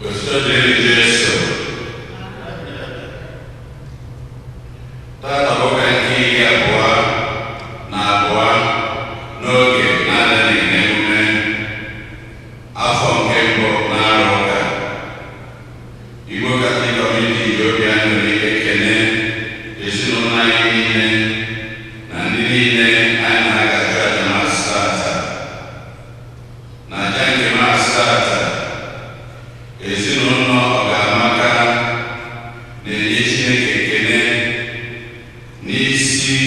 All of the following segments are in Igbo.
Otuto dịrị Jesu. Tata bụ ụka nke 22 n'oge na-adịghị n'emume afọ nke mbụ na-arụ ụka. Igbo Catholic Community ji obi aṅụrị ekene ezinụlọ anyị niile na ndị niile anyị na-agachu aja Mass tata. Na aja nke Mass tata, ezinụlọ Ọgamaka na-enye Chineke ekele n'isi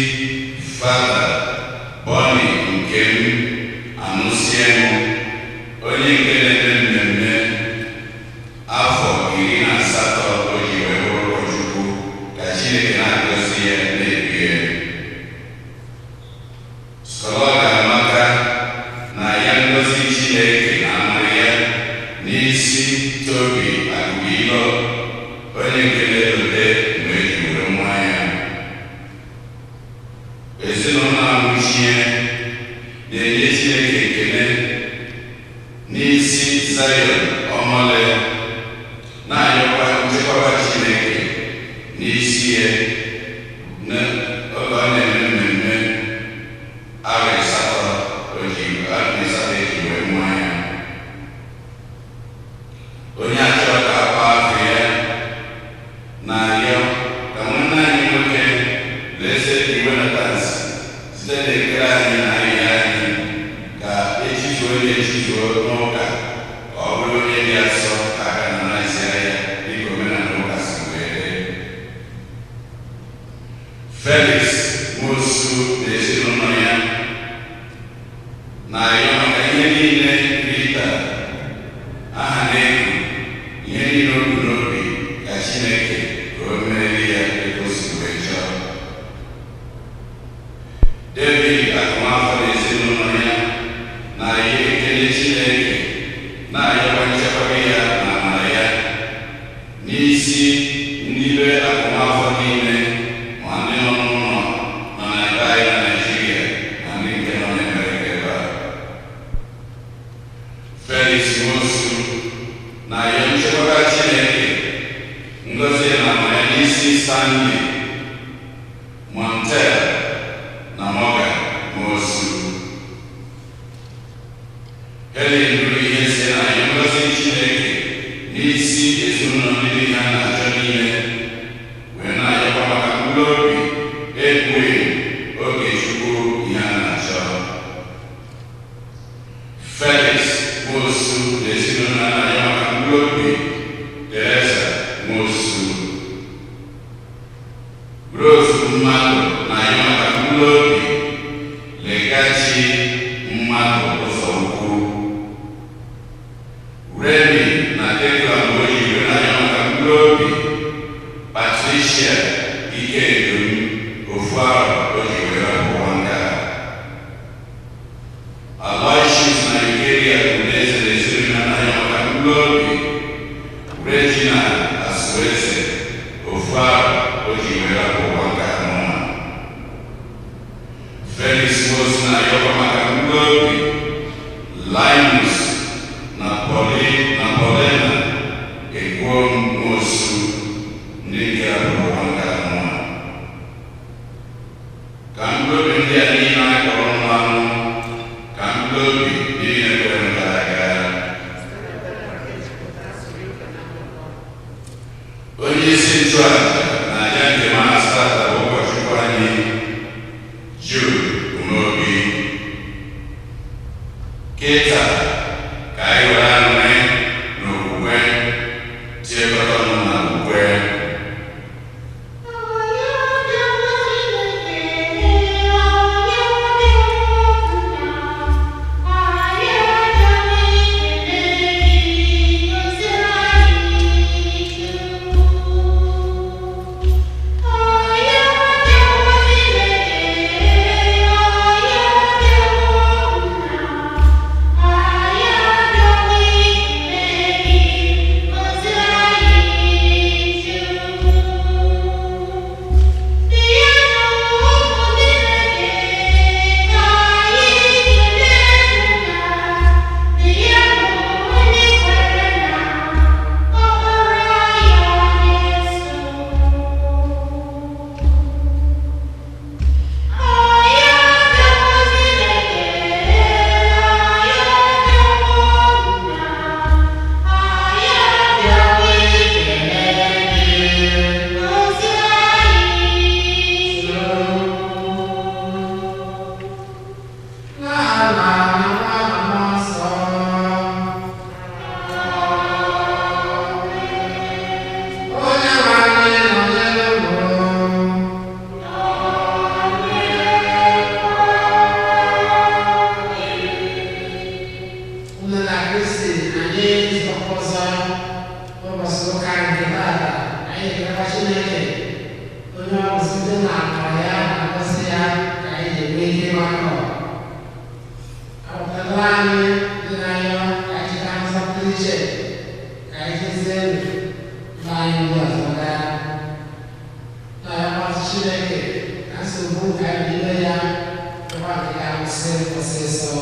Fada Boni Nkem Anụsienwu, onye nke na-eme mmemme afọ 18 o ji wee bụrụ ụkọchukwu. Ka Chineke na-agọzi ya na-edu ya. Skọla Ọgamaka na ya ngozi Chineke na amara ya n'isi Tobi Agụilo, onye nke na-elote mgbe eji were nwa ya. Ezinụlọ Amụchie na-enye Chineke ekele n'isi Zion Ọmọle, na-ayọkwa nchekwaba Chineke n'isi ya n'oge ọ na-eme mmemme arọ 8 o ji arọ 8 eji wee nwa ya. Onye achọrọ ka akpa afọ ya na-arịọ ka nwanne anyị nwoke Blessed Iwenatas site n'ekpere anyị na arịrịọ anyị ka echizuo ya echizuo n'ụka, ka ọ bụrụ onye dị asọ, ka aka na na-esi ya dịka omenala ụka si wee dị. Felix Nwosu na ezinụlọ ya na-arịọ maka ihe niile Rita aha na-eku ihe niile o bu n'obi, ka Chineke ka o meere ya dịka o si wee chọọ. David Akụmafọ na ezinụlọ ya na-arịọ ekele Chineke, na-arịọkwa nchekwaba ya na amara ya n'isi ndị be Akụmafọ niile, ma ndị nọ n'ụlọ nọ na ebe anyị na Naịjirịa na ndị nke nọ n'Amerịka ebe a. Felix Nwosu na-arịọ nchekwaba Chineke, ngọzi na amara ya n'isi Stanley Montel na Morgan Nwosu. Helen bụrụ ihe si na-arịọ ngọzi Chineke n'isi ezinụlọ ndị di ha na-achọ niile, wee na-arịọkwa maka mkpụrụ obi Edwin Ogechukwu ihe a na-achọ. Felix Nwosu na ezinụlọ na-arịọ maka mkpụrụ obi Teresa Nwosu. Rose mmadụ na-arịọ maka mkpụrụ obi Legachi mmadụ ụzọ ukwu. Remi na Declan Oyibo na-arịọ maka mkpụrụ obi Patricia Ikedum, ofu arọ o ji wee rapụ ụwa nke a. Aloysius na Eucharia Udeze na ezinụlọ na-arịọ maka mkpụrụ obi Regina Asueze, ofu arọ o ji wee rapụ ụwa nke a n'ụwa. Felix Nwosu na-arịọkwa maka mkpụrụ obi Linus na Poli na Paulina Ekwom Nwosu, ndị nke rapụrụ ụwa nke a n'ụwa. Ka mkpụrụ obi ndị a niile anyị kpọrọ mmanụ, ka mkpụrụ obi ndị niile kwere gara aga. Onye isi nchụaja na aja nke Mass tata bụ ụkọchukwu anyị Jude Umeobi. Kịta ka anyị were aṅụrị na okwukwe tiekọta ọnụ na okwukwe. Yeah. Chineke onye ọ bụ site na amara ya na ngọzi ya ka anyị ji enwe ike ịgbakọ. Apụtala anyị dị n'anya ka anyị cheta nzọpụta iche ka anyị jezie mba anyị ndị ọzọ gaa. Na ya mmasị Chineke ka nsogbu nke anyị n'ime ya bụkwa nke ga-akwụsị ọsịsọ.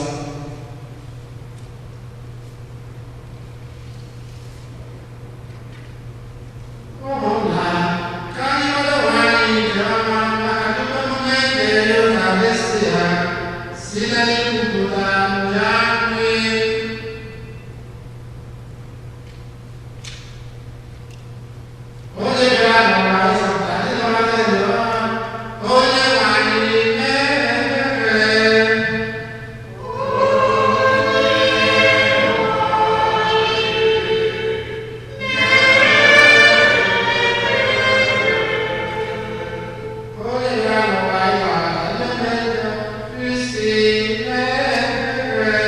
Ụmụnna, ka anyị nwere onwe anyị nke ọma maka emume nke Eucharistia site n'ikwupụta ya nri. Onye bịara n'ụwa ịzọpụta ndị nọ na ndụ, onye nwe anyị mee ebere. Onye bịara n'ụwa ịzọpụta ndị nọ na ndụ, Kristi mee ebere.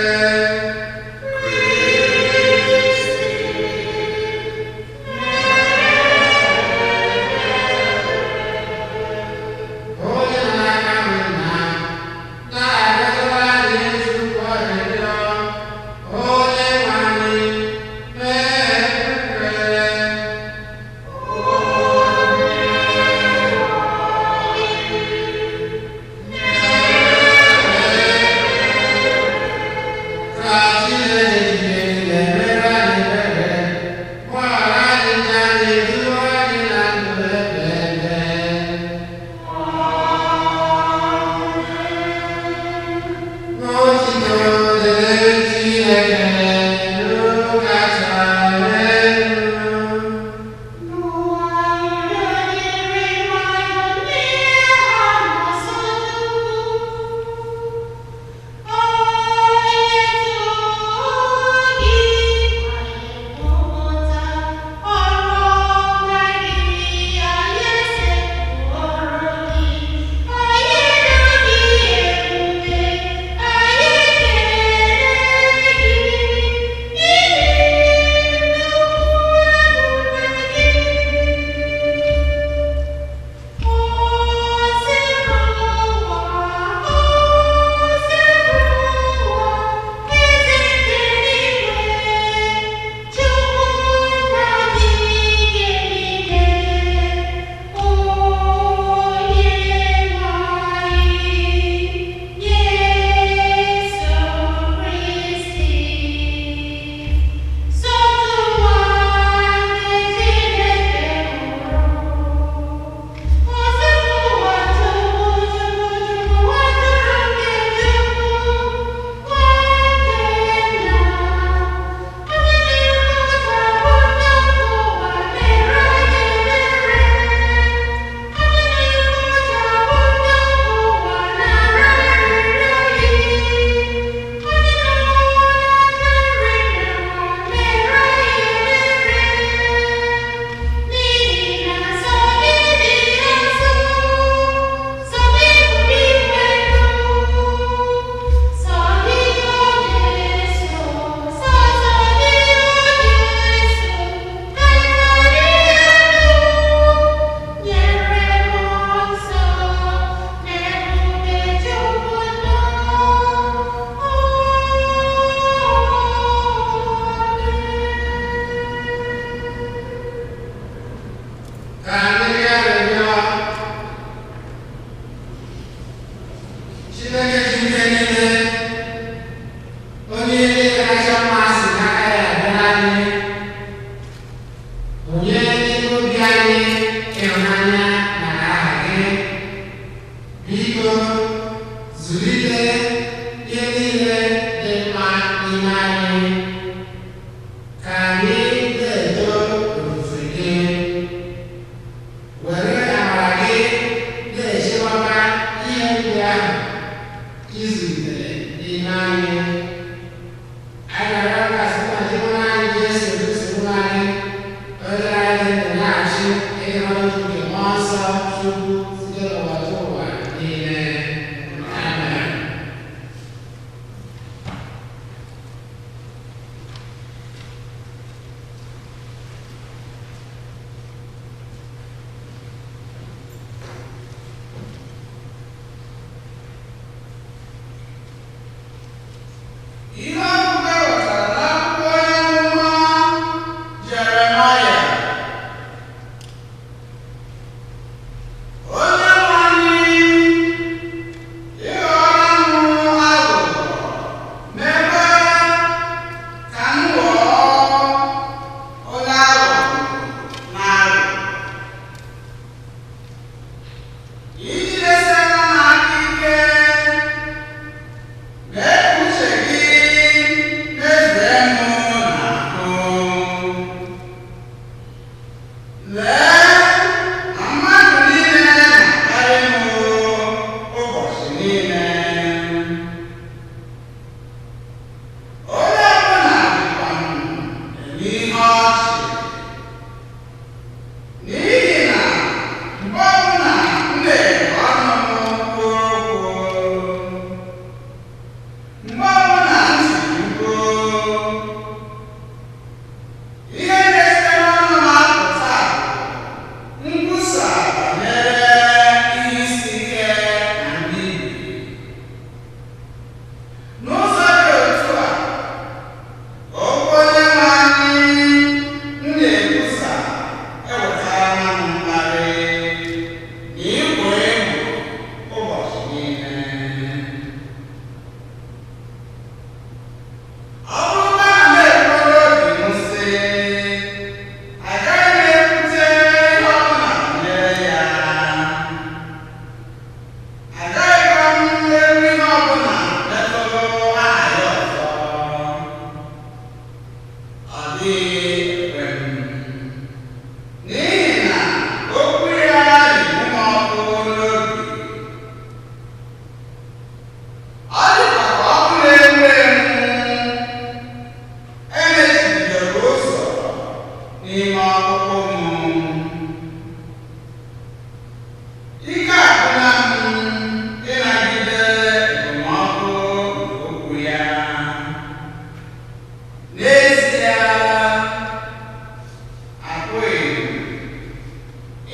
Onye na-aka m nna na-arịọtara anyị Chukwu arịrịọ, onye nwe anyị mee ebere. Ka Chineke jide na-emere anyị ebere, gbaghara anyị njọ anyị, duo anyị na ndụ ebighị ebi. N'otuto dịrị Chineke n'ụkacha elu. Ka anyị rịọ arịrịọ. Chineke ji ike niile, onye ihe kacha mma si n'aka ya abịara anyị, onye n'ime obi anyị ịhụnanya maka aha gị. Biko, zụlite ihe niile dị mma n'ime anyị, ka anyị na-eto ofufe gị. Were amara gị na-echekwaba ihe ndị ahụ ị zụlitere n'ime anyị. Anyị na-arịọ ka site na Dinwenụ anyị Jesu Kristi nwa anyị, onye anyị dị ndụ na-achị ịnọ n'otu nke Mmụọ Nsọ Chukwu site n'ụwa ruo ụwa niile. Amen.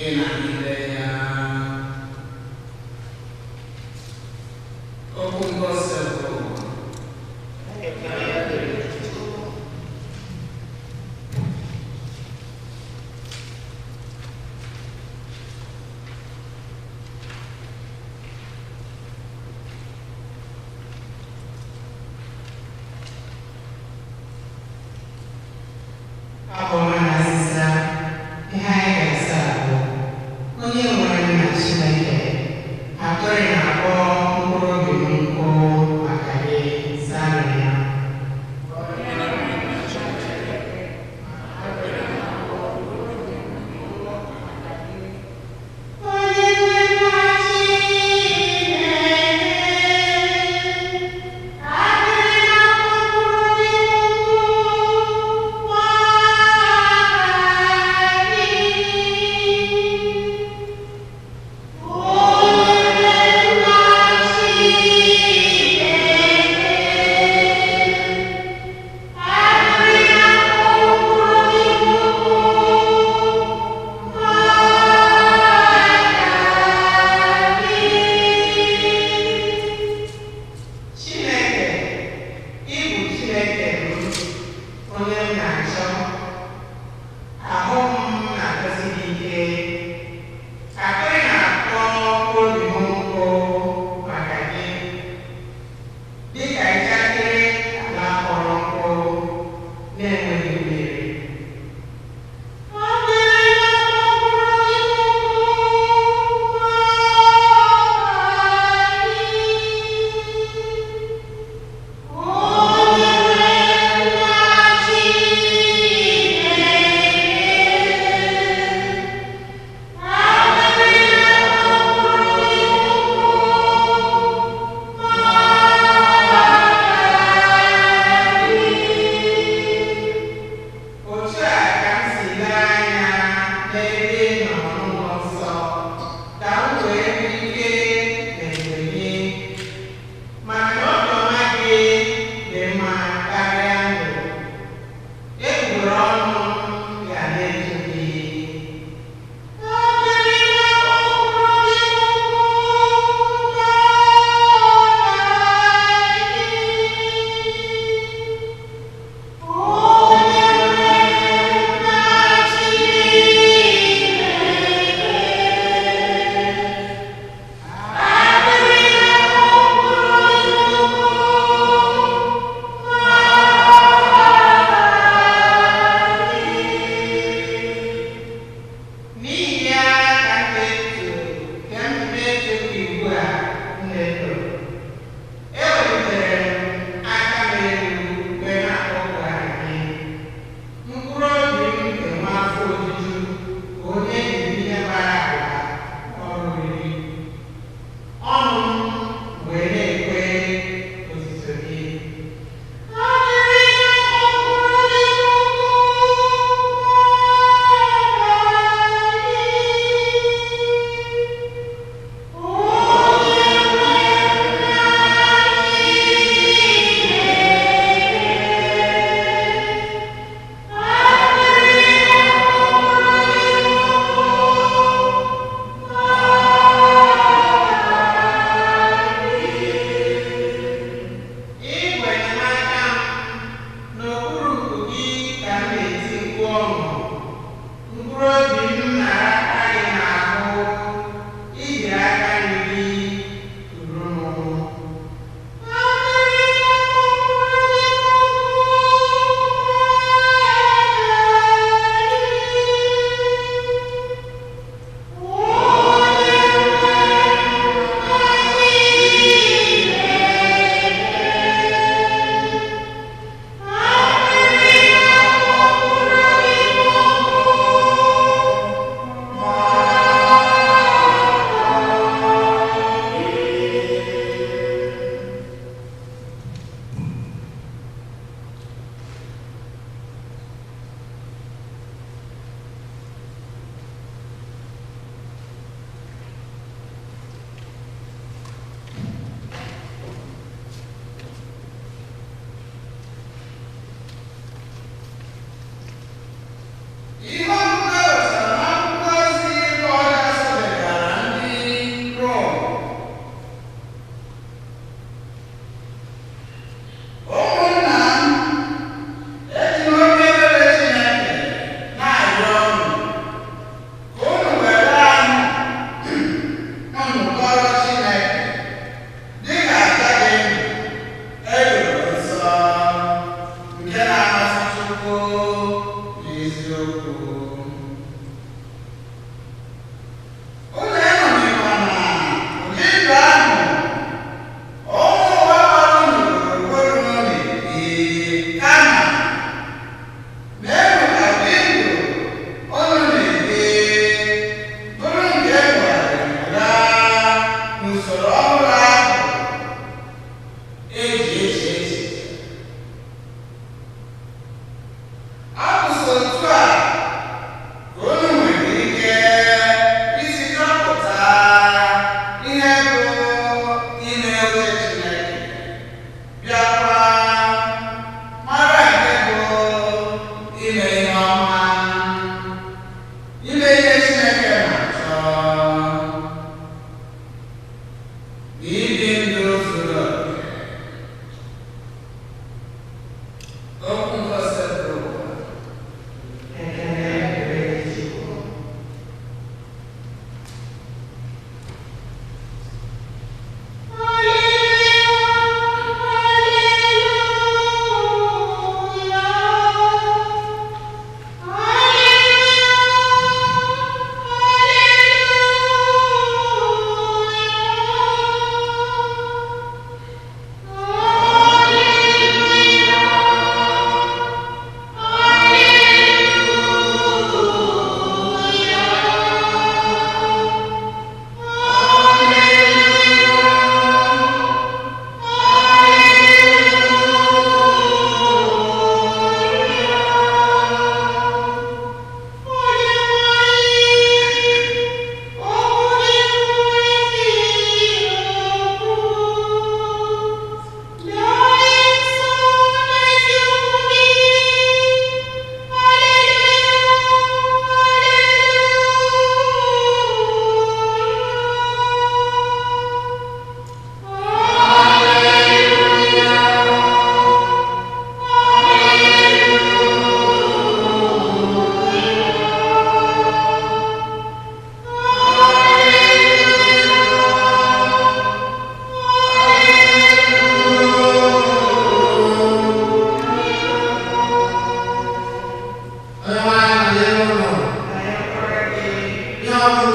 ịnagide ya. Okwu ngosi bụ Abụ ọma na azịza ihe anyị ga-asa bụ onye nwere nna Chineke akpịrị na-akpọ mkpụrụ obi m nkụ maka gị zanụ ya. Onye nwe nna Chineke akpịrị na-akpọ mkpụrụ obi m nkụ maka gị. Onye nwe nna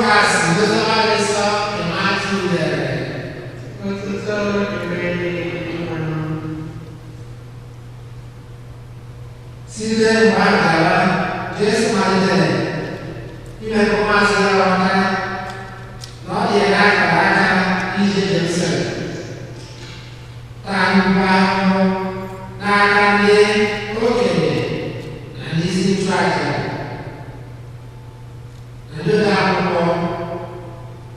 Lucas n'oziọma dị nsọ nke Matiu dere. Otuto dịrị gị, Dinwenụ. Site mgbe ahụ gawa, Jesu malitere ime ka ụmụazụ ya ghọta na ọ dị ya n'akara aka ije Jerusalem, taa nnukwu ahụhụ n'aka ndị okenye na ndị isi nchụaja na ndị ode akwụkwọ,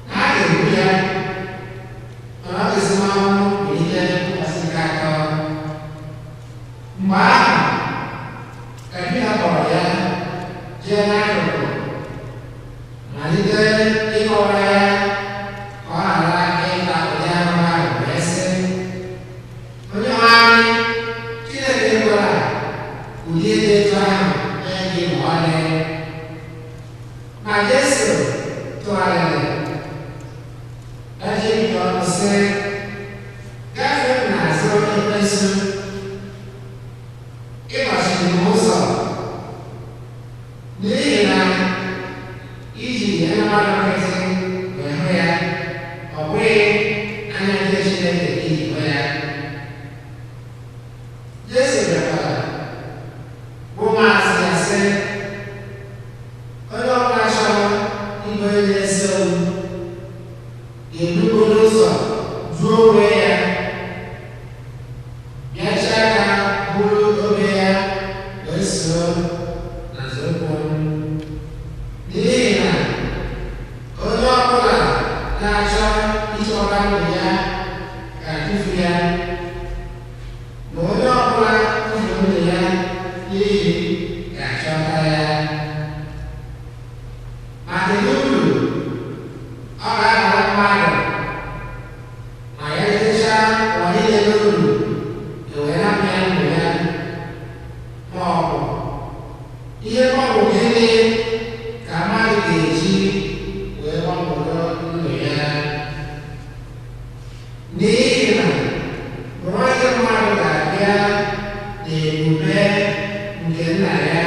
na a ga-egbu ya, mana ọ ga-esi n'ọnwụ bilite ụbọchị nke atọ. Mgbe ahụ ka Pita kpọrọ ya jee n'akụkụ, malite ịkọwara ya ka ọ ghara ịta ụdị ahụhụ ahụ, wee sị, Onyenwe anyị, Chineke ekwela ụdị dị etu ahụ mee gị ma ọlị. Ma Jesu tụgharịrị dachie Pita ọnụ sị, Gafee m n'azụ, ekwensu, ị nọchiri m ụzọ, n'ihi na i ji anya mmadụ nkịtị wee hụ ya, ọ bụghị anya nke Chineke ka i ji hụ ya. Jesu bịakwara bụ ụmụazụ ya sị, Onye ọbụla chọrọ ịbụ onye na-eso m ga-ebugodu ụzọ jụọ onwe ya, bịachie aka buru obe ya wee soro na nzọụkwụ m. N'ihi na onye ọbụla na-achọ ịchọba ndụ ya ga-atụfu ya, ma onye ọbụla tụfuru ndụ ya n'ihi m ga-achọta ya. Ma kedu uru ọ ga-abara mmadụ ma ya ritechaa ụwa niile n'uru, e wee napụ ya ndụ ya? Ma ọ bụ ihe mgbanwe gịnị ka mmadụ ga-eji wee gbanwere ndụ ya? N'ihi na nwa nke mmadụ ga-abịa n'ebube nke nna ya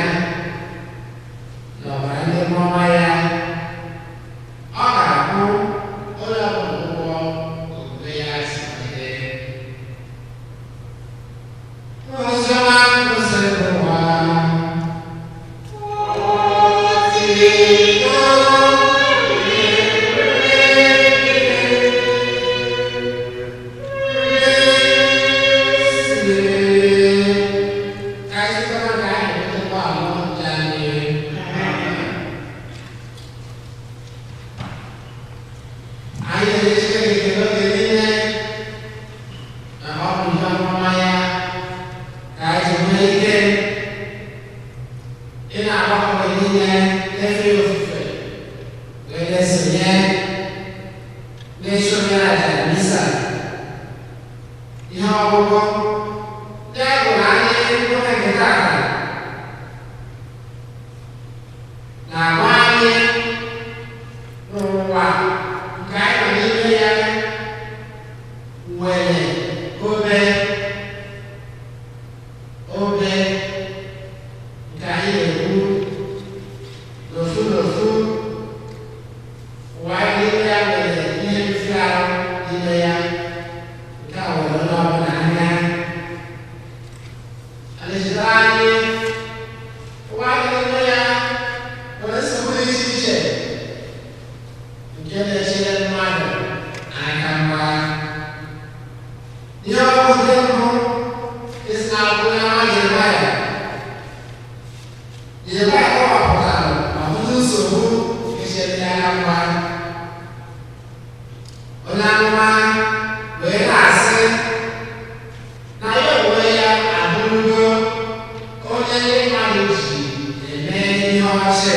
na ọbara ndị mmụọ ọma ya, ọ ga-akwụ onye ọbụla ụgwọ omume ya si dị. Oziọma gosiri ụwa. Otuto dịrị Ka anyị sịkwa na anyị na-ewetakwa alụ nke anyị. Anyị na-enye Chineke ekele oge niile na ọ bụ ihe ọmụma ya ka anyị ji nwee ike ị na-agbakọ mgbe niile na-efe ya ofufe, wee na-esonye n'ịchụ ya aja misa. Ihe ọgụgụ ndị anyị gụrụ anyị n'oge nke taata na-agwa anyị n'ụwa nke anyị nọ n'ime ya nwere obe, obe nke anyị na-ekwu n'ofu n'ofu. Ụwa anyị n'ime ya nwere ihe mfe arụ n'ime ya, nke a were onye ọbụla anya. Alaechetara anyị ụwa anyị n'ime ya nwere nsogbu dị iche iche nke na-echere mmadụ n'aka mgba. Ihe ọgụgụ nke mbụ esi na-abụ n'ama Jeremaya. Jeremaya kọwapụtara ọtụtụ nsogbu nke chere ya aka mgba. Onye amụma wee na-asị na ya onwe ya abụrụgo onye ndị mmadụ ji eme ihe ọchị.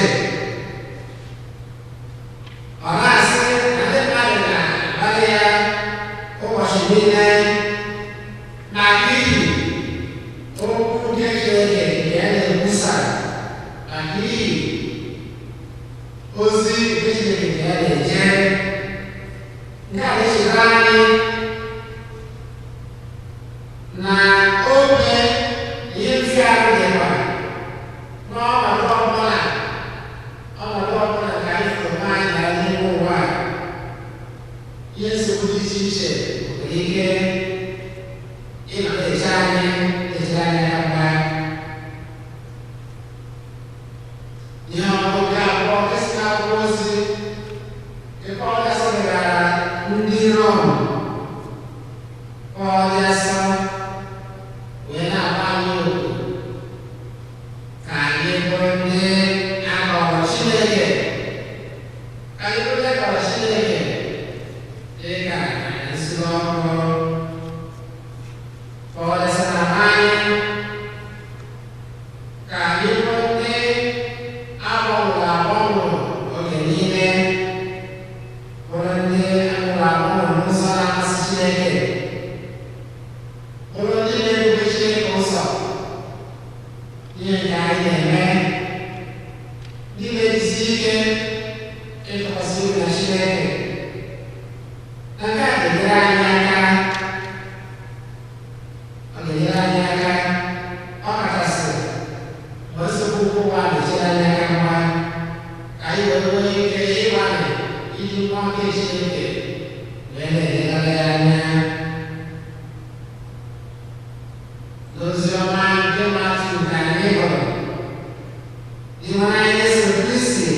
Ọ na-asị na ndị mmadụ na-akparị ya ụbọchị niile maka ihi okwu nke Chineke nke ya na-ekwusa, maka ihi ozi nke Chineke nke ya na-eje. Nke a na-echetara anyị na oge ihe mfịarụ dịkwa n'ọnọdụ ọbụla, ọnọdụ ọbụla nke anyị fụrụ onwe anyị na iche iche nwere ike ịnọ na-eche anyị na-echere anyị aka mgba. Ihe ọgụgụ nke abụọ nke si n'akwụkwọ ozi nke Pọl asọ degara ndị Rom, Pọl asọ wee na-agba anyị oku ka anyị bụrụ ndị akọrọ Chineke, ka anyị bụrụ ndị akọrọ Chineke dị ka anyị si ọkụ. Pọl asọ na anyị ka anyị bụrụ ndị agbanwere agbanwe oge niile, bụrụ ndị agbanwere agbanwe n'ụzọ na-amasị Chineke, bụrụ ndị na-ebube Chineke ụzọ ihe nke anyị na-eme, ndị na-ejisi ike ịtụkwasị obi na Chineke. Na nke a ga-enyere anyị aka, ọ ga-enyere anyị aka, ọ kachasị mgbe nsogbu ụwa na-echere anyị aka mgba, ka anyị wee nwee ike ịgbalị iji mmụọ nke Chineke wee na-elegara ya anya. N'ozi ọma nke Matiu nke anyị gụrụ, n'ime anyị Jesu Kristi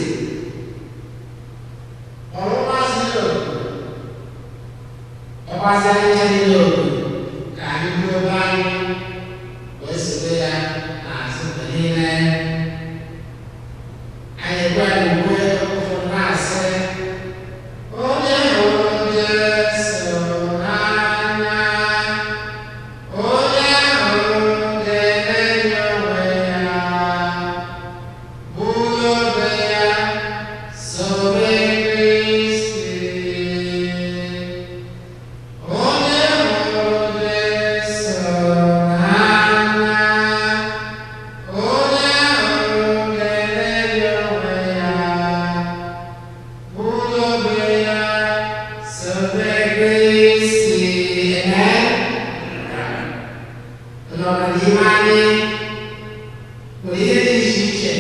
kpọrọ ụmụazụ ya oku, kpọkwazị anyị nche niile oku ka anyị buru obe anyị wee sobe ya n'azụ mgbe niile. Anyị ekwe ukwe ụfọdụ na-asị, onye hụrụ Jesu n'anya, onye hụrụ ga-enye onwe ya, buru obe ya, sobe Kristi. Onye hụrụ Jesu n'anya, onye hụrụ ga-enye onwe ya, buru obe ya, sobe Kristi. Amen. Nọ n'ime anyị nwere ihe dị iche iche,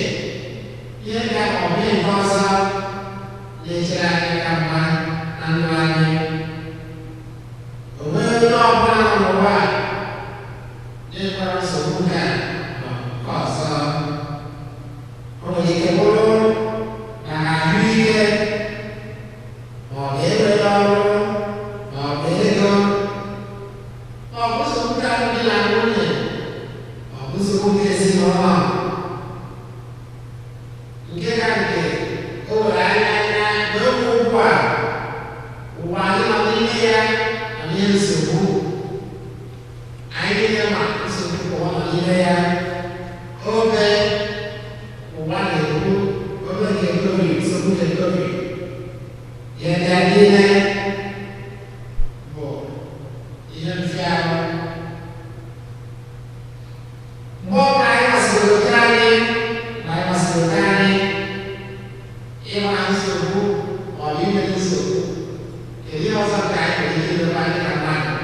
ihe ka ọ bụ nke ọzọ na-echere anyị ka mma na ndụ anyị. O nweghị onye ọbụla nọ n'ụwa a na-enwere nsogbu nke a ma ọ bụ nke ọzọ. O nwere ike bụrụ na ahụike, ma ọ bụ enweghị ọrụ, ma ọ bụ ego, ma ọ bụ nsogbu nke alụmdi na nwunye, ma ọ bụ nsogbu nke ezinụlọ. Nke ka nke o were anya anya n'oge ugbu a, ụwa anyị nọ n'ime ya nọ n'ihe nsogbu. Anyị niile ma nsogbu ụwa nọ n'ime ya. Oge ụwa na-ekwu oge nke COVID, nsogbu nke COVID, ihe ndị a niile bụ ihe mfịahụ. Mgbe ọbụla anyị masịrị oke anyị, ma anyị masịrị oke anyị ịma nsogbu ma ọ bụ inweta nsogbu, kedu ihe ọzọ nke anyị nwere ike imekwa anyị ka mmadụ?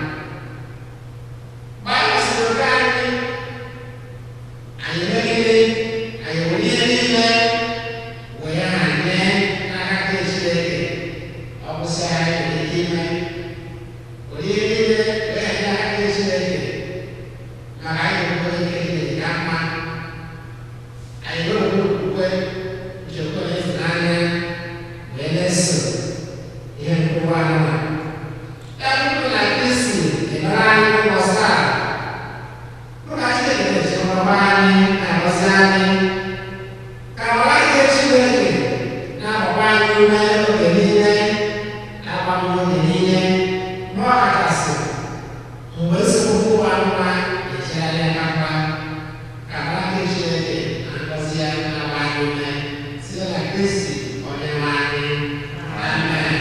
Mgbe anyị masịrị oke anyị, anyị megide, anyị were ihe niile wee ha nye n'aka nke Chineke. Ọ kwụsị anyị nwere ike ime, were ihe niile wee ha nye n'aka nke Chineke, maka anyị nwere ike Chineke ka mma. Anyị nwere okwukwe nke okwukwe na ịfụnanya wee na-eso ihe nkwụwa ahụ. Ya bụrụ na Kristi emere anyị n'ụbọchị taa, bụ na Chineke na-echekwaba anyị na-agọzi anyị, ka amara nke Chineke na-agbakwa anyị ume oge niile, na-agba ume oge niile, ma ọ kachasị mgbe nsogbu ụwa nwa na-echere anyị aka mgba, ka amara nke Chineke na ngọzi ya na-agba anyị ume site na Kristi Onyenwe anyị. Amen.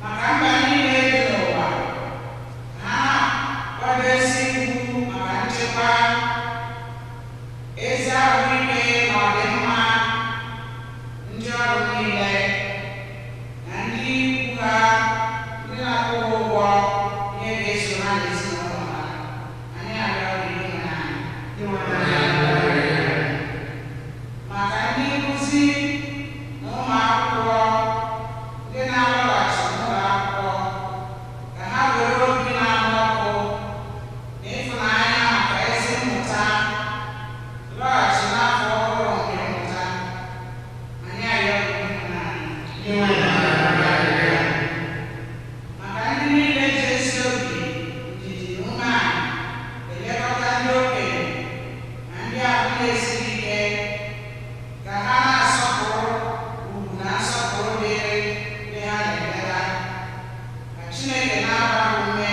Maka mba niile dị n'ụwa, ha kwadosi iwu maka nchekwa, ezi ahụike na ọdịmma ndị ọrụ niile na ndị ikwu ha, ndị na-akwụ ha ụgwọ ihe ga-eso ha na ezinụlọ ha. Anyị arịọ gị nna anyị. Maka ndị nkuzi na ụmụ akwụkwọ ndị na-alọghachi n'ụlọ akwụkwọ, ka ha were obi na-anụ ọkụ na ịfụnanya maka ezi mmụta lọghachi n'afọ ọhụrụ nke mmụta. Anyị arịọ gị nna anyị. Maka ndị niile ji ezi obi, ndidi na umeala elekọta ndị okenye na ndị ahụ na-esighị ike, ka ha na-asọpụrụ ugwu na nsọpụrụ dịrị ndị ha na-eleta, ka Chineke na-agba ha ume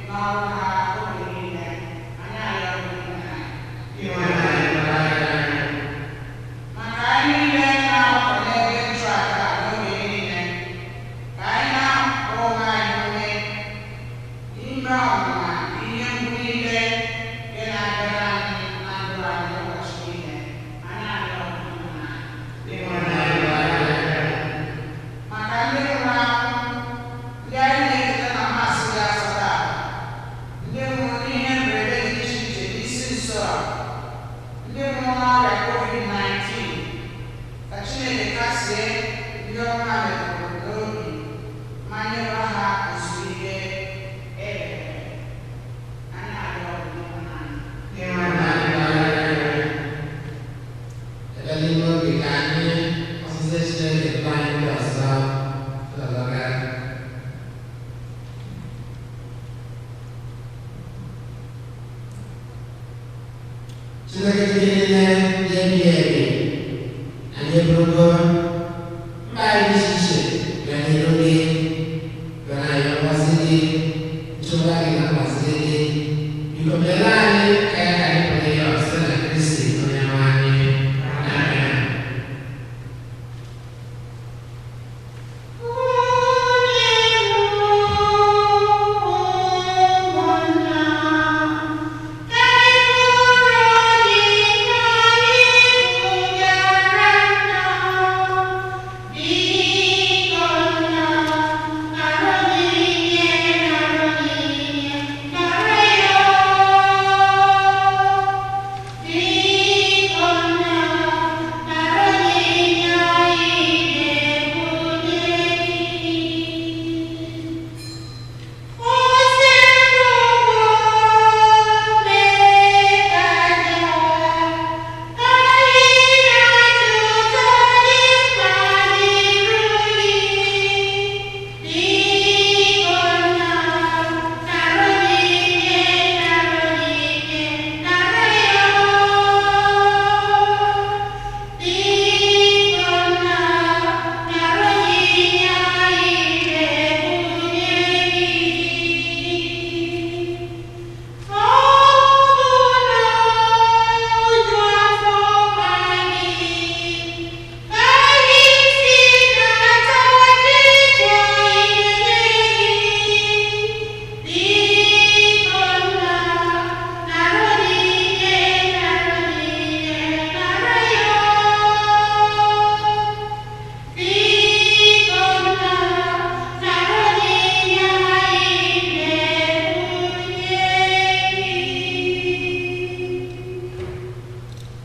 n'ọrụ ha oge niile. Anyị arịọ gị nna anyị. Maka anyị niile na-agbakọ n'ebe nchụaja a n'oge niile, ka anyị na-akpọ onwe anyị ume n'ime ọnwụnwa ihe mgbu niile nke na-abịara anyị na ndụ anyị ụbọchị niile. Anyị arịọ gị nna anyị. Maka ndị nwụrụ anwụ, ndị anyị na-echeta na Maasị dị asọ taa, ndị nwụrụ n'ihe mberede dị iche iche n'isi nso a, ndị nwụrụ n'ọrịa COVID-19, ka Chineke kasie ndị ọrụ ha metụrụ n'obi ma nyere ha ezumike ebere. Anyị arịọ gị nna anyị. Ebe n'ime obi ka anyị ọsịsọ Chineke tụrụ anyị ndị ọzọ ndị ọzọ gaa. Chineke dị niile dị ebighị ebi, anyị eburugo mba anyị dị iche iche bịa n'iru gị, bịa na ayọ ngọzi gị, nchekwa gị na mgbaziri gị. Biko meere anyị ka ya ka anyị pụrụ ịyọ site na Kristi onye nwe anyị. Amen.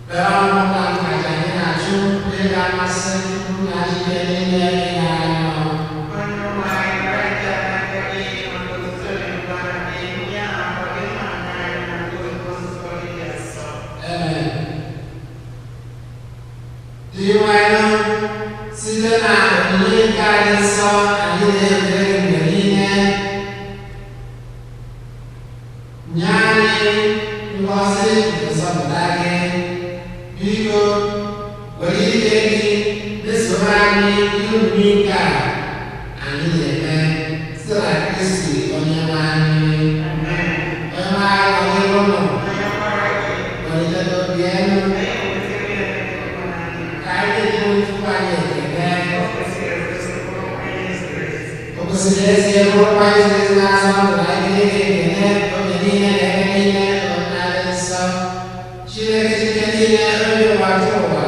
Kpere ọnụ ka aja anyị na-achụ ihe ga-amasị nna Chineke niile ịnara anyị ọnụ. Amen. Dị nwayọ site na onyinye nke anyị nsọ anyị na-ewere gị mgbe niile. Nye anyị ngọzi nke nzọpụta gị. Biko, were ike gị mesoro anyị ihe omume nke a anyị na-eme site na Kristi onye nwe anyị. Onye nwe anyị nọnyere unu. Welite n'obi elu. Ka anyị na-enye Chukwu anyị ekele. Kwesịrị ezie bụrụkwa izi ezi na-azọ ndụ na ike ekele oge niile na ebe niile na-adị nsọ. Chineke Chike niile onye ụwa dị ụwa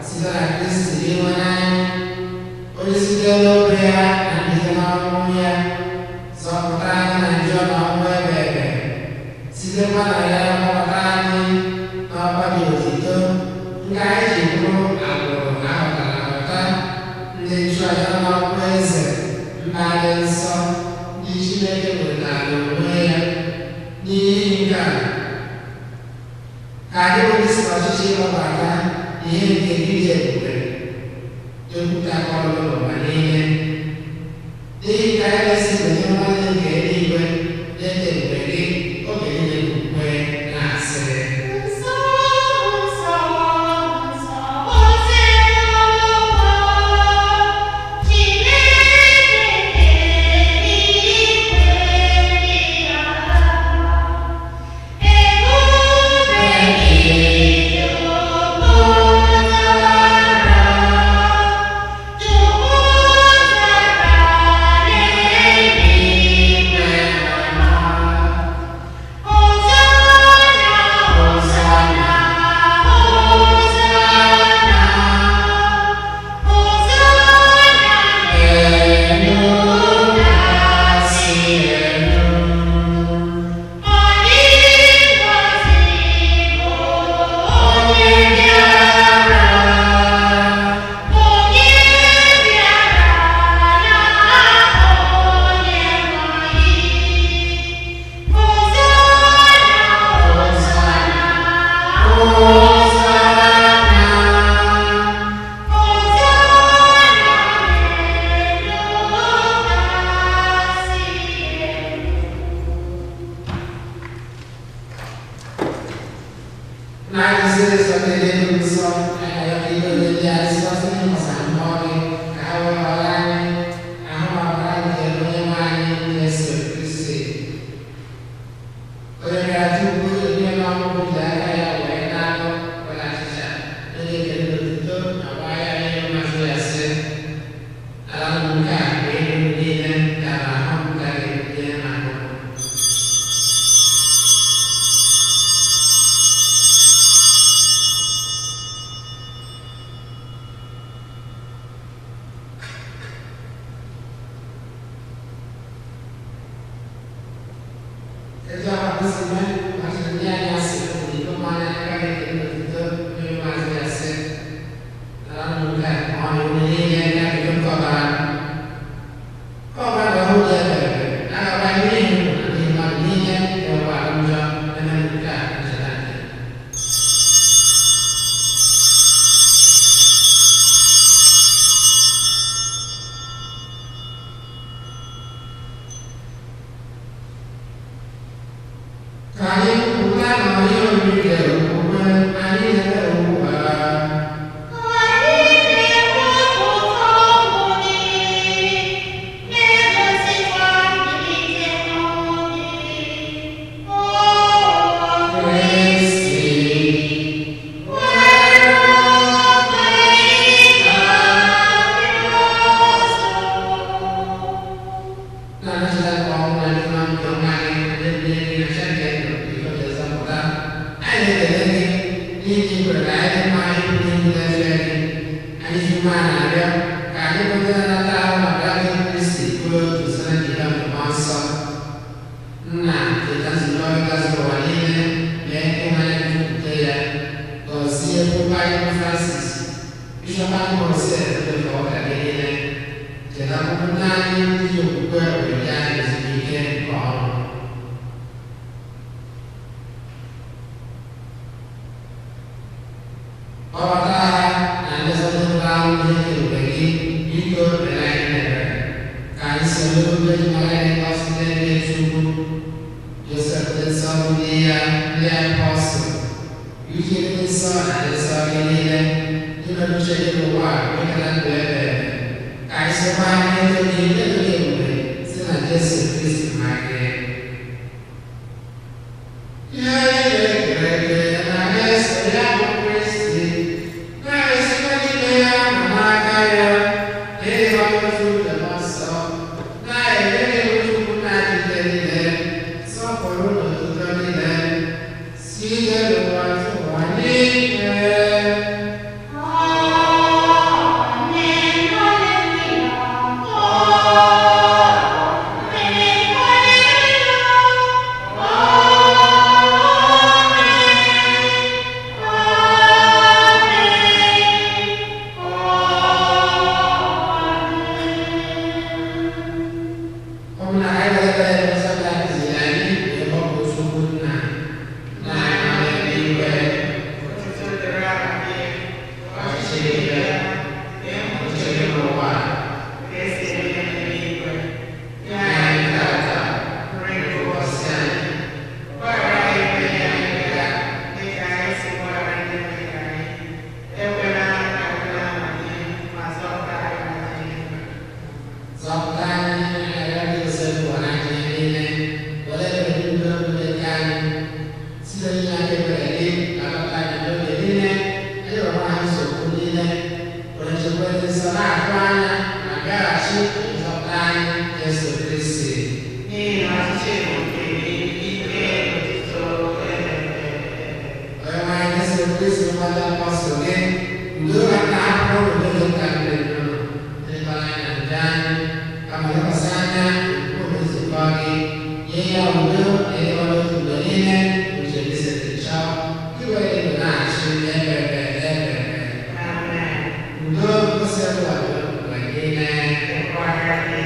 site na Kristi inwe n'anya, onye site n'obe ya na mbilite n'ọnwụ ya zọpụta anyị na njọ na ọnwụ ebe ebe, sitekwa na ya kpọkọta anyị n'ọkwa dị otito nke anyị ji bụrụ agbụrụ ahọtara ahọta, ndị nchụaja n'ọkwa eze, mba dị nsọ, ndị Chineke nwetara onwe ya. N'ihi nke a, ka anyị bụ ndị si n'ọchịchị ịkpọbata ihe nke ịdị ebube jupụtakọrọ n'ụwa niile. N'ihi ka anyị na-esi onye nwanne nke eluigwe na-eto ebube gị oge niile n'okwukwe na-asị. Nsọ, nsọ, nsọ, Osebụrụwa, Chineke nke eluigwe dị ala. Ebube gị jupụtara, jupụtara n'eluigwe na ala. Hosanna, Hosanna, Hosanna, Hosanna n'elu kasị elu. Ọ dị ngọzi bụ onye bịara, onye bịara n'aha Onyenwe anyị. Hosanna, Hosanna, Hosanna, Hosanna n'elu kasị elu. Na-agụzi nsọ dị nsọ, anyị ga-ayọ ka ibe ndị a site n'ịmụsa mmụọ gị ka ha wee ghọrọ anyị ahụ ọbara nke onye nwe anyị Jesu Kristi. Onye bịara tupu onye n'ọnwụ ji aka ya wee na-alụ were achịcha onye ekele n'otuto ma gbaa ya ihe mmasị ya sị, ala m nke a bụ ihe unu niile gara ahụ m ka ga-ebute maka unu. Etu a kwụsị mee maka ndị anyị asị iko mmanya aka ga-ekele n'otuto onye maazị ya sị, ala m nke a ma ọ bụ unu niile ga-ebido nke ọbara. Ka ọbara ga ọhụụ dị ebere, agakwa n'ihi unu na n'ihi mmadụ niile ga-enwekwa ahụ njọ eme nke a ncheta nke. Ka anyị kwupụta na onye oriri nke okwukwe anyị na-eme ugbu a. Anyị na-ekwupụta okwu gị, na-egosikwa mbilite n'ọnwụ gị. O Kristi, were obe ị ga-abịa ọzọ. na-anachita nke ọnwụ na ndị nọ nke onwe anyị ndị ndị enyi na Chineke ndụ nke oge nzọpụta. Anyị na-ekele gị n'ihi na i kwere ka anyị dị mma ịbụ n'ihu na-efe gị. Anyị ji umeala arịọ ka anyị bụ ndị na-anata ahụ na ọbara gị Kristi bụrụ otu site na njikọ nke Mmụọ Nsọ. Nna cheta nzukọ gị gazuru ụwa niile mee ka ịhụnanya gị jupụta ya. Gọzie Pope anyị bụ Francis, Bishọp anyị bụ Jose Emefa ụka gị niile. Cheta ụmụnne anyị ndị ji okwukwe wee bịa ezumike nke ọnwụ. Kpọbata ha na ndị nwụrụ anwụ ihe nke ebube gị, biko mere anyị ebere. Ka anyị soro obe mara gị ngọzi n'ebe Chukwu. Josef dị nsọ bụ di ya, ndị apọstụl, Eugene dị nsọ na ndị nsọ gị niile, ndị mere uche gị n'ụwa a, wee keta ndụ ebe ebe. Ka anyị sokwa ha n'eto gị n'eto gị ebube site na Jesu Kristi ma gị. Ihe niile kere eke na na-eso ya bụ Kristi, na-esikwa n'ime ya na n'aka ya, na ịdịkwa n'otu nke Mmụọ Nsọ, na chi nzọpụta anyị Jesu Kristi. N'ihi na ọchịchị bụ nke gị, ike, otuto, ebe ebe. Onye nwe anyị Jesu Kristi mmadụ apọstụl gị, udo ka m na-ahapụrụ unu, udo ka m na-enye unu. Elekwala anya na njọ anyị, kama lekwasị anya n'okpuru nzukọ gị. Nye ya udo na ịdị n'otu mgbe niile, uche gị siri chọọ, ka i wee dị ndụ na-achị ebe ebe ebe ebe. Amen. Udo kwụsị ụwa mgbe niile. Dịkwara gị.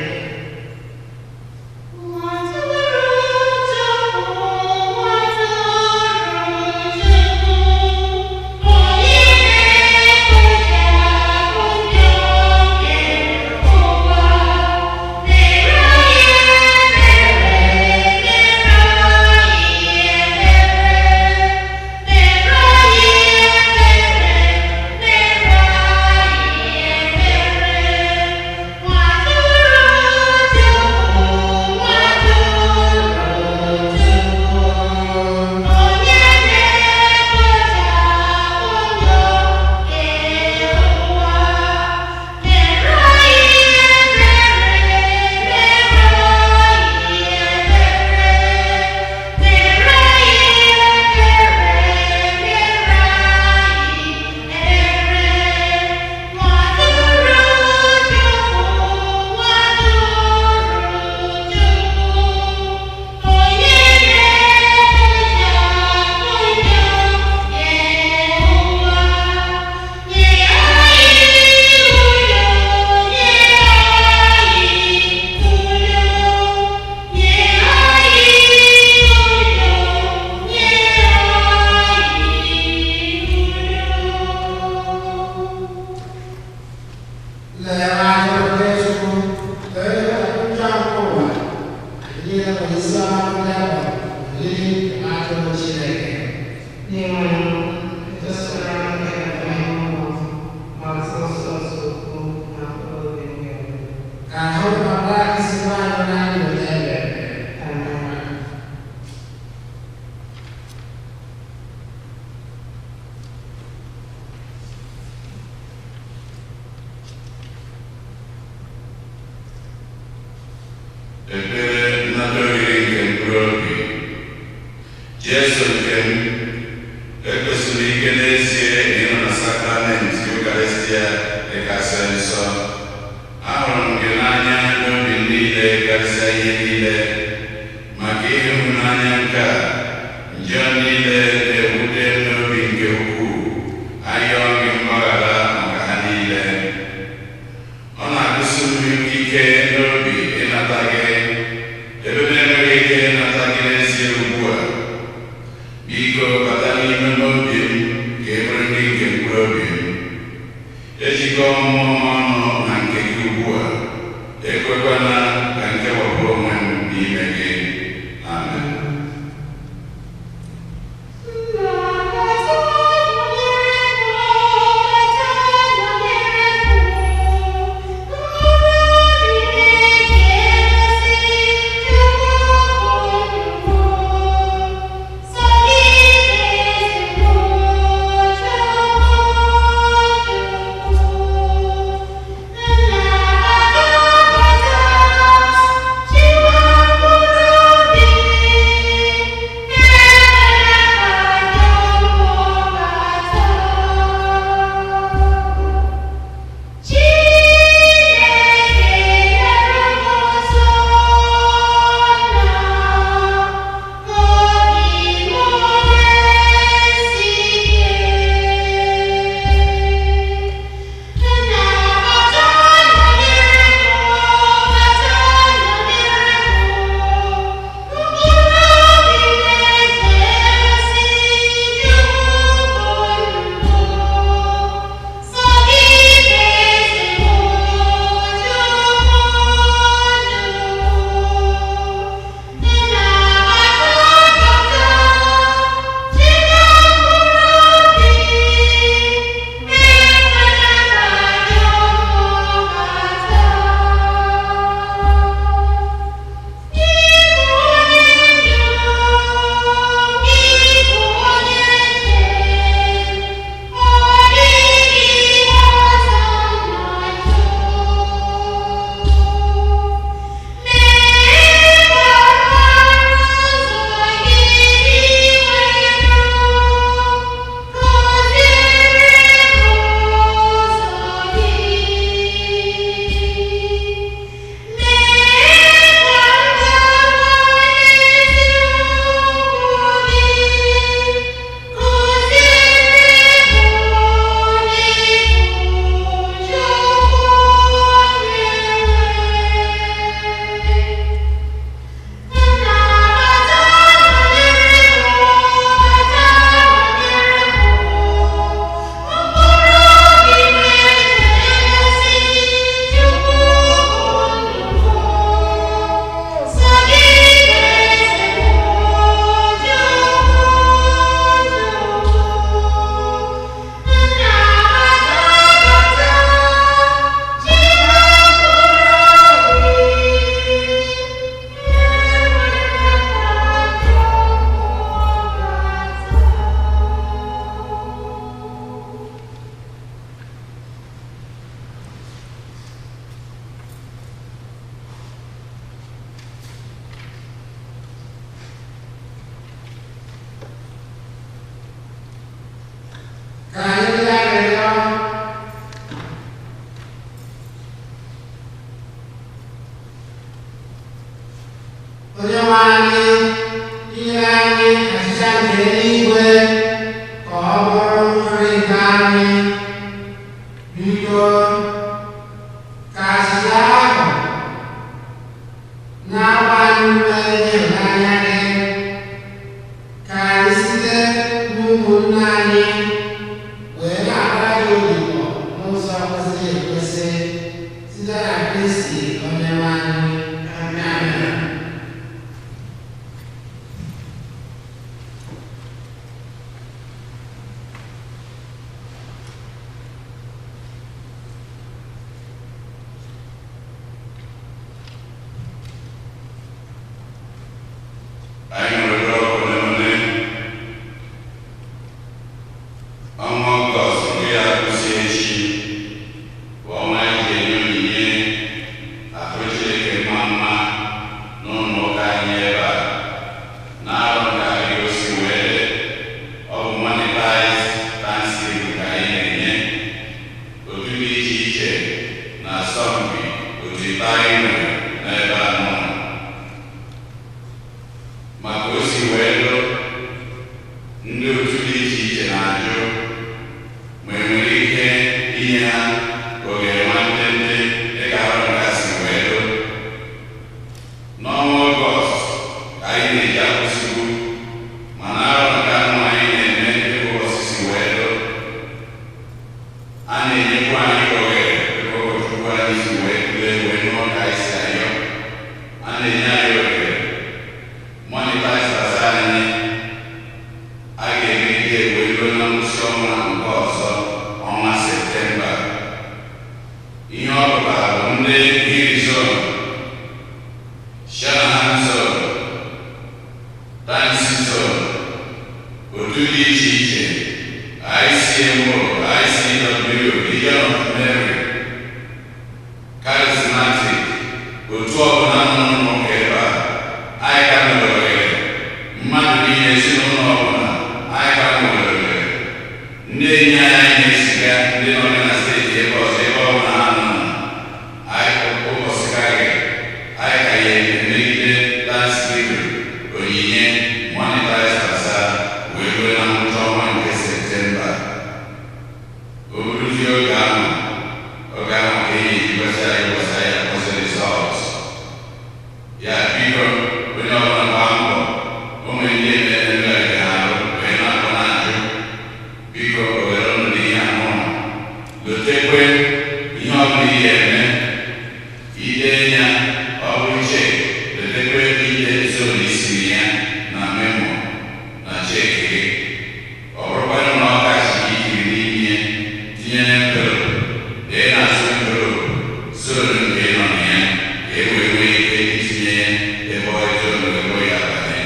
Lee anya nke Chukwu, lee njọ nke ụwa. Anyị niile nwere isi ọma ndị ahụ, oriri nke atụrụ Chineke. N'inwe etosara nke mmụọ ma sọsọ sokwu na mkpụrụ obi nke m. Ka ahụ mara isi nwaanyị n'anya ụtọ ebe ebe. Amen. Ekpere nnata oriri nke mkpụrụ obi. Jesu nke m, ekwesịrị ike n'ezie na ịnọ na sakramenti Eucharistia dịkasị nsọ. Ahụrụ m gị n'anya n'obi m niile karịsịa ihe niile. Maka ịhụnanya nke a, njọ niile na-ewute m n'obi nke ukwuu. Ayọọ gị mgbaghara maka ha niile. Ọ na-agụsi m ike n'obi ịnata gị, ebe m enweghị ike ịnata gị n'ezie ugbu a. Biko bata n'ime n'obi m ka ị bụrụ ndị nke mkpụrụ obi m. Ejikọ mmụọ m ọnụ na nke gị ugbu a. Ekwekwana ka nkewapụ onwe m n'ime gị. Amen. Thank you. Ka anyị rịọ arịrịọ. Onye nwe anyị, inyere anyị achịcha nke eluigwe ka ọ bụrụ nri nke anyị. Biko, ka achịcha ahụ na-agba anyị ume n'ịhụnanya gị, ka anyị site n'ụmụnne anyị wee na-agbara gị odibo n'ụzọ kwesịrị ekwesị site na Kristi Onyenwe anyị. Amen. Anyị nwere ọkụ ole na ole. Ọnwa Ọgọst nke ya akwụsị echi bụ ọnwa anyị ji enye onyinye atụrụ Chineke mma mma n'ụlọ ụka anyị ebe a. Na-arọ nke anyị gosi wee dị, ọ bụ monetized Thanksgiving ka anyị na-enye. Otu dị iche iche na-asọmpi otu ite anyị nwere n'ebe a nọ. Maka o si wee dụ, ndị otu dị iche iche na-ajụ ma e nwere ike inye ha oghere nwantịntị dịka arọ nke a si wee dụ. N'ọnwa Ọgọst ka anyị na-eji akwụsịgbu, mana arọ nke anọ anyị na-eme dịka ụbọchị si wee dụ. A na-enyekwa anyị oghere dịka ụkọchukwu anyị si wee tụlee wee nụọ ka anyị si ayọ. A na-enye anyị oghere monetize baza anyị a ga-emegide wee ruo na ngwụsị ọnwa nke ọzọ, ọnwa Septemba. Ihe ọ pụtara bụ ndị Hiri Zone, Shanahan Zone, Tansi Zone, otu dị iche iche, ICMO, ICW, Legion of Mary, Charismatic, otu ọbụla nọ n'ụka ebe a, anyị ka nwere ohere. Mmadụ niile, ezinụlọ ọbụla, anyị ka nwere ohere. Ndị enyi anyị na-esiga, ndị nọ na steeti ebe ọzọ, ebe ọbụla ha nọ na anyị ụbọchị karịrị anyị ka ya emegide Thanksgiving onyinye monetize baza wee ruo na ngwụcha ọnwa nke Septemba. O buruzie oge ahụ, oge ahụ ka e ga-eji anyị ụbọchị anyị akpọzi result ya. Biko, onye ọbụla gbaa mbọ. O nwere ndị emere nke ha arụ wee na-akpọ na-ajụ. Biko, ohere ụnụ na ihe ahụ, lotekwe ihe ọbụla ihe eme ide ya, ọ bụrụ cheque, lotekwe ide zone isiri ya na memo na cheque gị. Ọ bụrụkwanụ na ọ kachi ikiri n'ime ya, tinye envelope, dee n'azụ envelope zone nke ị nọ na ya, ka e wee nwee ike itinye ya ebe ọ zone ebe ọ ya abanye.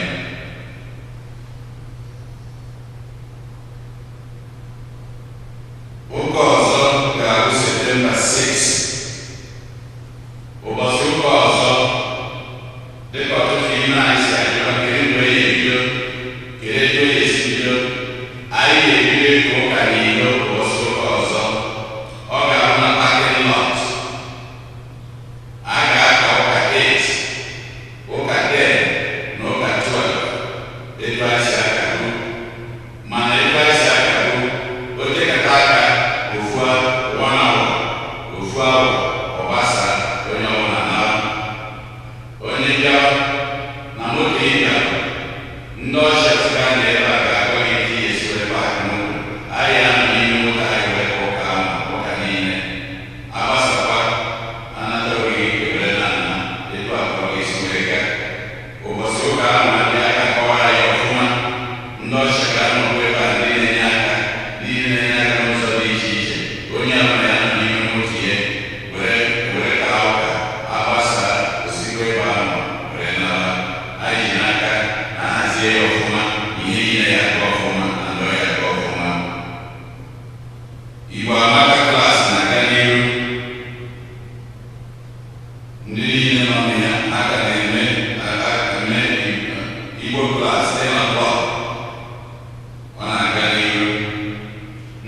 Ụka ọzọ ga-abụ Septemba 6, ụbọchị ụka ọzọ. Dịka ọtụtụ ime anyị si ajụwa kedu mgbe ya ebido, kedu etu ya esi bido, anyị ga-ebido ịka ụka n'ilo ụbọchị ụka ọzọ. Ọ ga-abụ na parking lot. A ga-aka ụka 8, ụka 10 na ụka 12 etu anyị si akagbu. Mana etu anyị si akagbu, o tekata aka ofu one hour, ofu awa, ọ gbasa, onye ọbụla nara. Onye bịawa na moto ịbịa, ndị ọchịa sịga na ebe a ga-agwa gị etu ihe esi wee park moto. Anyị anọ n'ime moto anyị wee ka ụka ahụ, ụka niile agbasakwa, anata ogige were na nna etu a ka ọ ga-esi wee gaa. Ụbọchị ụka ahụ na-abịa aka kọwara ya ọfụma. Ndị ọchịa ga-anọkwa ebe a, ndị na-enye aka, ndị na-enye aka n'ụzọ dị iche iche. Onye ọbụla ya nọ n'ime moto ya were were ka ụka agbasa, osikwa ebe ahụ were nara. Anyị ji n'aka na hazie ya ọfụma, ihe niile ya aga ọfụma na ndọ ya aga ọfụma. Igbo Amaka class na-aga n'iru. Ndị niile nọ na ya aka na-eme eme Igbo class 10 o'clock, ọ na-aga n'iru.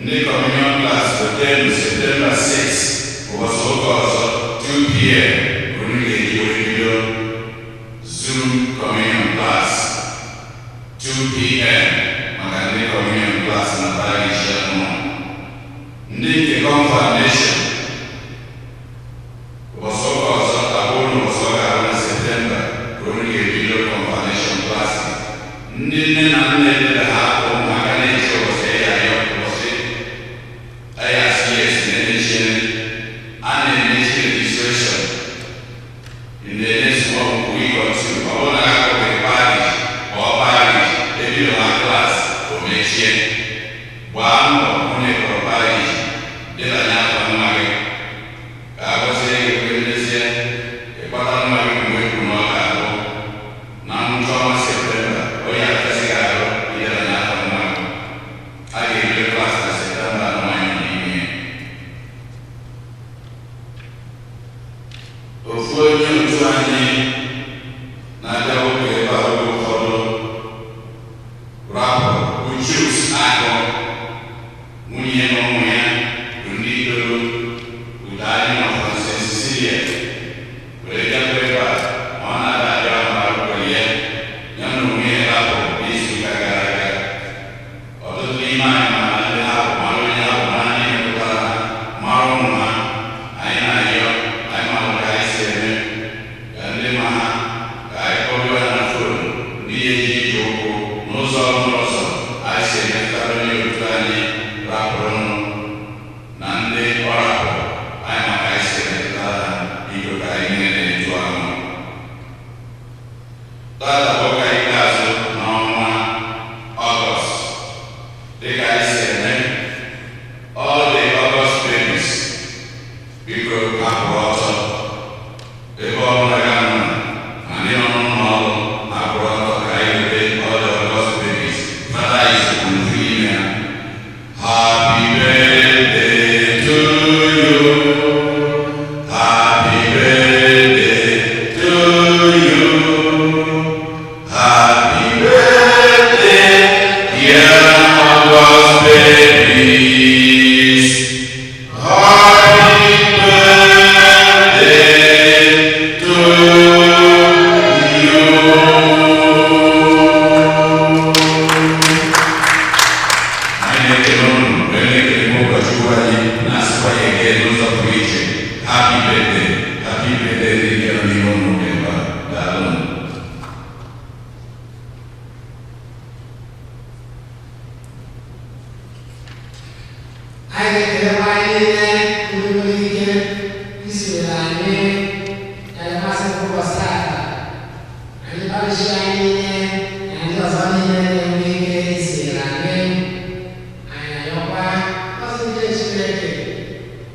Ndị communion class wetenu September 6, ụbọchị ụka ọzọ, 2 p.m. unu ga-eji wee bido Zoom communion class 2 p.m. maka ndị communion class na parish anọ. Ndị nke confirmation, ụbọchị ụka ọzọ abụrụ na ụbọchị ọ ga-abụ na Septemba ka unu ga-ebido confirmation class. Ndị nne na nna edere ha afọ ụmụaka na-eche ụbọchị ya ayọ ụbọchị IRCS na-emechi, a na-emechi registration in the next one week or two. Ọ bụrụ na akụkụ parish ọ parish ebido ha class, o mechie. Gbaa mbọ hụ na ị kpọrọ parish debanye afọ nwa gị ka a gọzie gị wee mezie ịkpata nwa gị mgbe e kwuru na ọ ga-abụ na ngwụcha ọnwa Septemba. Onye afịasị ga-arụ idebanye afọ nwa gị, a ga-ebido class na Septemba na nwanyị nọ n'ime ya. Ofu onye otu anyị na-abịa nwoke ebe a oge ụfọdụ rapụ Uchuks Akọ, nwunye na ụmụ ya bụ ndị toro udo anyị nọ Francis Cecilia were bịakwa ebe a ma ọ na-ada abịa ma arụkwere ya, ya na onwe ya rapụ n'izuụka gara aga. Ọtụtụ n'ime anyị mara ndị hapụ, mara onye hapụ, mara ndị metụtara ha, mara ụmụ ha. Anyị na-ayọ, anyị mara ka anyị si eme ka ndị ma ha ka anyị kpọrọ ha na phone, ndị eji ije ụkwụ n'ụzọ ọbụla ọzọ anyị si emetụtara onye otu anyị rapụrụnụ na ndị ọ rapụrụ, anyị ma ka anyị si emetụtara ha. Biko, ka anyị niile na-etu ahụ. Tata bụ ụka ikpeazụ n'ọnwa Ọgọst. Dịka anyị si eme, all the August babies, biko hapụrụ ọtọ ebe ọ bụla ga nọ, ma ndị nọ n'ụlọ ọrụ hapụrụ ọtọ ka anyị were all the August babies. Fada anyị sokwu n'ofu n'ime ha. Happy birthday to you. Happy birthday to you. Happy birthday, dear August babies. Happy birthday to you. Anyị na-ekele unu wee na-ekele ụkọchukwu anyị, na-asịkwa ya ekele n'ụzọ pụrụ iche. Happy birthday, happy birthday ndị nke nọ n'ime ụlọ ụka ebe a. Daalụ. Anyị ga-ekelekwa anyị niile ndị nwere ike isonyere anyị na mmasị ụbọchị tata, anyị parish anyị niile na ndị ọzọ niile na-enwe ike isonyere anyị. Anyị na-ayọkwa ngọzi nke Chineke,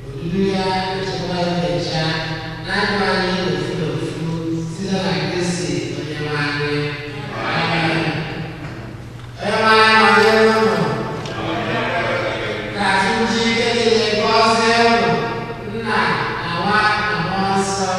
odudu ya, nchekwa ya na-echa na ndụ anyị n'ofu n'ofu site na Kristi onye nwe anyị. Amen. Onye nwe anyị nọnyere unu. Ka Chukwu ike niile gọzie unu, Nna na Nwa na Mmụọ Nsọ.